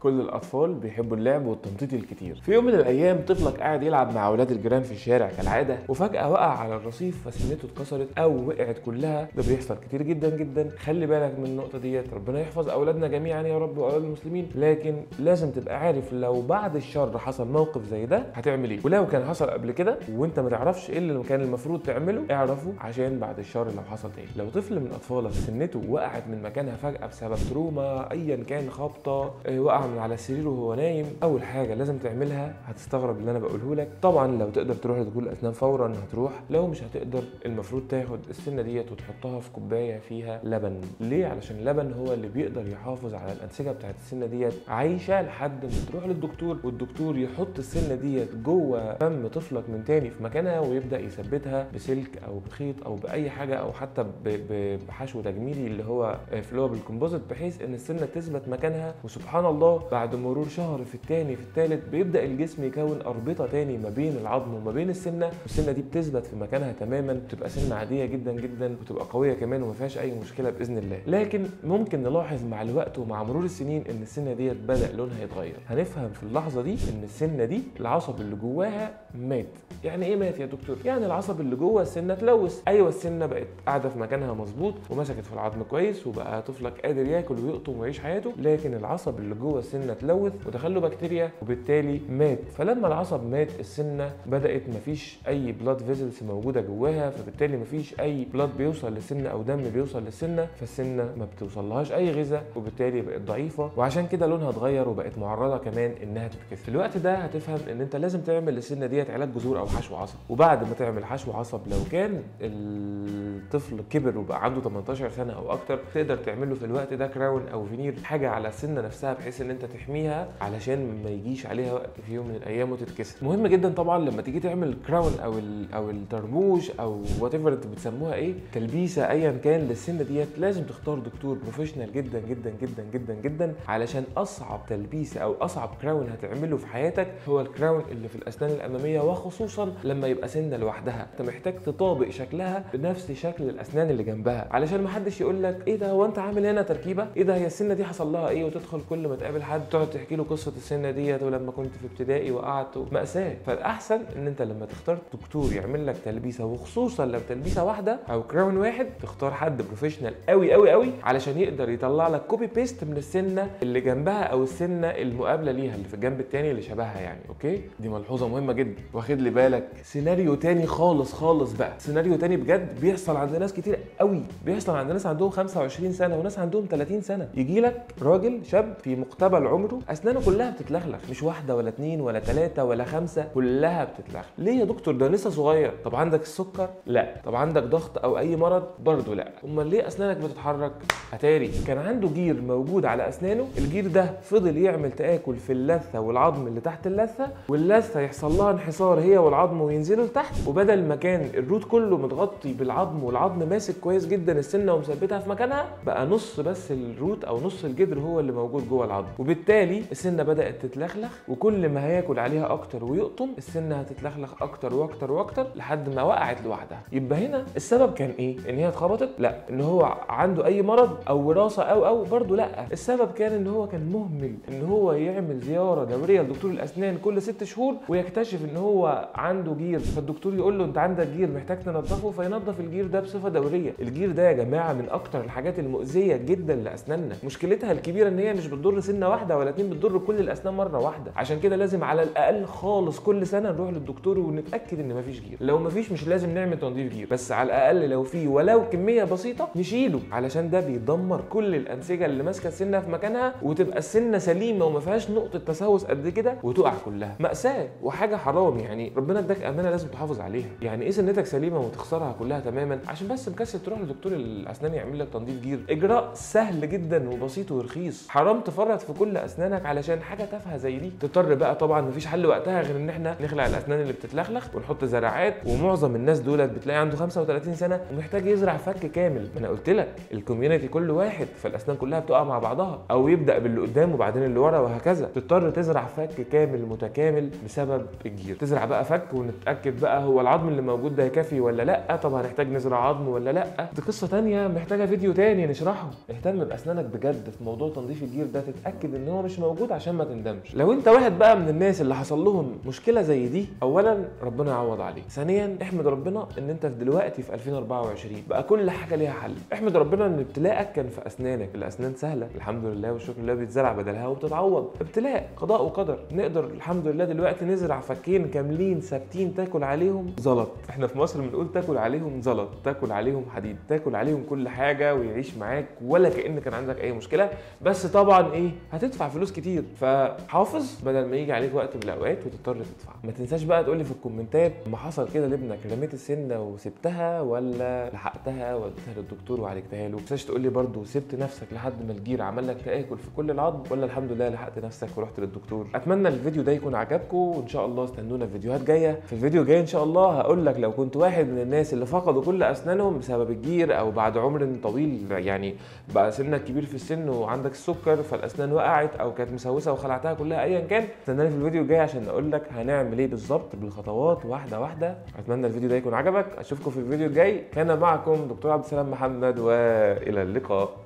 كل الاطفال بيحبوا اللعب والتنطيط الكتير. في يوم من الايام طفلك قاعد يلعب مع اولاد الجيران في الشارع كالعادة، وفجاة وقع على الرصيف فسنته اتكسرت او وقعت كلها. ده بيحصل كتير جدا جدا، خلي بالك من النقطة ديت. ربنا يحفظ اولادنا جميعا يا رب واولاد المسلمين، لكن لازم تبقى عارف لو بعد الشر حصل موقف زي ده هتعمل ايه، ولو كان حصل قبل كده وانت ما تعرفش ايه اللي كان المفروض تعمله اعرفه عشان بعد الشر لو حصل تاني. لو طفل من اطفالك سنته وقعت من مكانها فجاة بسبب trauma ايا كان، خبطه، وقع من على السرير وهو نايم، اول حاجة لازم تعملها، هتستغرب اللي انا بقوله لك طبعا، لو تقدر تروح لدكتور الاسنان فورا هتروح، لو مش هتقدر المفروض تاخد السنة ديت وتحطها في كوباية فيها لبن. ليه؟ علشان اللبن هو اللي بيقدر يحافظ على الانسجة بتاعت السنة ديت عايشه لحد ما تروح للدكتور، والدكتور يحط السنة ديت جوه فم طفلك من تاني في مكانها ويبدا يثبتها بسلك او بخيط او باي حاجة، او حتى بحشو تجميلي اللي هو flowable composite، بحيث ان السنة تثبت مكانها. وسبحان الله بعد مرور شهر في الثاني في الثالث بيبدا الجسم يكون اربطه تاني ما بين العظم وما بين السنة، والسنة دي بتثبت في مكانها تماما، بتبقى سنة عادية جدا جدا وتبقى قوية كمان وما فيهاش اي مشكلة باذن الله. لكن ممكن نلاحظ مع الوقت ومع مرور السنين ان السنة ديت بدا لونها يتغير. هنفهم في اللحظة دي ان السنة دي العصب اللي جواها مات. يعني ايه مات يا دكتور؟ يعني العصب اللي جوه السنة اتلوث. ايوه السنة بقت قاعدة في مكانها مظبوط ومسكت في العظم كويس وبقى طفلك قادر ياكل ويقطم ويعيش حياته، لكن العصب اللي جوه السنة اتلوث ودخل له بكتيريا وبالتالي مات. فلما العصب مات السنة بدات مفيش اي blood vessels موجودة جواها، فبالتالي مفيش اي blood بيوصل للسنة او دم بيوصل للسنة، فالسنة ما بتوصلهاش اي غذاء وبالتالي بقت ضعيفة، وعشان كده لونها اتغير وبقت معرضه كمان انها تتكسر. في الوقت ده هتفهم ان انت لازم تعمل للسنة ديت علاج جذور او حشو عصب. وبعد ما تعمل حشو عصب لو كان الطفل كبر وبقى عنده 18 سنة او اكتر تقدر تعمل له في الوقت ده crown او فينير، حاجة على السنة نفسها بحيث ان انت تحميها علشان ما يجيش عليها وقت في يوم من الايام وتتكسر. مهم جدا طبعا لما تيجي تعمل crown او الطربوش او whatever انتوا بتسموها ايه، تلبيسه ايا كان للسنة ديت، لازم تختار دكتور professional جدا جدا جدا جدا جدا، علشان اصعب تلبيسه او اصعب crown هتعمله في حياتك هو ال crown اللي في الاسنان الامامية، وخصوصا لما يبقى سنة لوحدها انت محتاج تطابق شكلها بنفس شكل الاسنان اللي جنبها، علشان ما حدش يقول لك ايه ده هو انت عامل هنا تركيبه، ايه ده هي السنة دي حصل لها ايه، وتدخل كل ما تقابل حد تقعد تحكي له قصة السنة ديت ولما كنت في ابتدائي وقعت، مأساة. فالاحسن ان انت لما تختار دكتور يعمل لك تلبيسه، وخصوصا لو تلبيسه واحدة او crown واحد، تختار حد professional قوي قوي قوي علشان يقدر يطلع لك copy paste من السنة اللي جنبها او السنة المقابلة ليها اللي في الجنب الثاني اللي شبهها يعني. okay، دي ملحوظة مهمة جدا. واخد لي بالك سيناريو تاني خالص خالص بقى، سيناريو تاني بجد بيحصل عند ناس كتير قوي، بيحصل عند ناس عندهم 25 سنة وناس عندهم 30 سنة. يجي لك راجل شاب في مقتبل عمره اسنانه كلها بتتلخلخ، مش واحدة ولا اتنين ولا تلاتة ولا خمسة، كلها بتتلخلخ. ليه يا دكتور ده لسه صغير؟ طب عندك السكر؟ لا. طب عندك ضغط او اي مرض؟ برضه لا. امال ليه اسنانك بتتحرك؟ اتاري كان عنده جير موجود على اسنانه، الجير ده فضل يعمل تآكل في اللثة والعظم اللي تحت اللثة، واللثه يحصل لها انحسار هي والعظم وينزلوا لتحت، وبدل ما كان ال root كله متغطي بالعظم والعظم ماسك كويس جدا السنة ومثبتها في مكانها، بقى نص بس ال root او نص الجدر هو اللي موجود جوه العظم، وبالتالي السنة بدات تتلخلخ، وكل ما هياكل عليها اكتر ويقطم السنة هتتلخلخ اكتر واكتر واكتر لحد ما وقعت لوحدها. يبقى هنا السبب كان ايه؟ ان هي اتخبطت؟ لا. ان هو عنده اي مرض او وراثه او برضه لا. السبب كان ان هو كان مهمل ان هو يعمل زيارة دورية لدكتور الاسنان كل 6 شهور ويكتشف ان هو عنده جير، فالدكتور يقول له انت عندك جير محتاج تنظفه، فينظف الجير ده بصفة دورية. الجير ده يا جماعة من اكتر الحاجات المؤذية جدا لاسناننا، مشكلتها الكبيرة ان هي مش بتضر سنة واحدة ولا اتنين، بتضر كل الاسنان مرة واحدة. عشان كده لازم على الاقل خالص كل سنة نروح للدكتور ونتاكد ان مفيش جير. لو مفيش مش لازم نعمل تنظيف جير، بس على الاقل لو في ولو كمية بسيطة نشيله، علشان ده بيدمر كل الانسجة اللي ماسكه السنة في مكانها، وتبقى السنة سليمة وما فيهاش نقطة تسوس قد كده وتقع كلها. مأساة وحاجه حرام يعني، ربنا اداك امانه لازم تحافظ عليها. يعني ايه سنتك سليمة وتخسرها كلها تماما عشان بس مكسل تروح لدكتور الاسنان يعمل لك تنظيف جير؟ اجراء سهل جدا وبسيط ورخيص، حرام تفرط في كل اسنانك علشان حاجة تافهة زي دي. تضطر بقى طبعا مفيش حل وقتها غير ان احنا نخلع الاسنان اللي بتتلخلخ ونحط زراعات، ومعظم الناس دولت بتلاقي عنده 35 سنة ومحتاج يزرع فك كامل. ما انا قلت لك ال community كل واحد، فالاسنان كلها بتقع مع بعضها، او يبدا باللي قدام وبعدين اللي ورا وهكذا. تضطر تزرع فك كامل متكامل بسبب الجير. تزرع بقى فك ونتاكد بقى هو العظم اللي موجود ده يكفي ولا لا، طب هنحتاج نزرع عظم ولا لا، دي قصة ثانية محتاجه فيديو تاني نشرحه. اهتم باسنانك بجد في موضوع تنظيف الجير ده، تتاكد اتاكد ان هو مش موجود عشان ما تندمش. لو انت واحد بقى من الناس اللي حصل لهم مشكلة زي دي، اولا ربنا يعوض عليك، ثانيا احمد ربنا ان انت في دلوقتي في 2024 بقى كل حاجة ليها حل. احمد ربنا ان ابتلاءك كان في اسنانك، الاسنان سهلة الحمد لله والشكر لله، بيتزرع بدلها وبتتعوض. ابتلاء قضاء وقدر، نقدر الحمد لله دلوقتي نزرع فكين كاملين ثابتين تاكل عليهم زلط. احنا في مصر بنقول تاكل عليهم زلط، تاكل عليهم حديد، تاكل عليهم كل حاجة ويعيش معاك ولا كأن كان عندك اي مشكلة. بس طبعا ايه، هتدفع فلوس كتير، فحافظ بدل ما يجي عليك وقت من الاوقات وتضطر تدفع. ما تنساش بقى تقولي في الكومنتات ما حصل كده لابنك، رميت السنة وسبتها ولا لحقتها وديتها للدكتور وعالجتها له؟ ما تنساش تقولي برده سبت نفسك لحد ما الجير عمل لك تاكل في كل العظم، ولا الحمد لله لحقت نفسك ورحت للدكتور؟ اتمنى الفيديو ده يكون عجبكم، وان شاء الله استنونا في فيديوهات جاية. في الفيديو الجاي ان شاء الله هقول لك لو كنت واحد من الناس اللي فقدوا كل اسنانهم بسبب الجير او بعد عمر طويل، يعني بقى سنك كبير في السن وعندك السكر فالاسنان وقعت او كانت مسوسه وخلعتها كلها، ايا كان استناني في الفيديو الجاي عشان اقول لك هنعمل ايه بالظبط بالخطوات واحدة واحدة. اتمنى الفيديو ده يكون عجبك، اشوفكم في الفيديو الجاي. كان معكم دكتور عبد السلام محمد، والى اللقاء.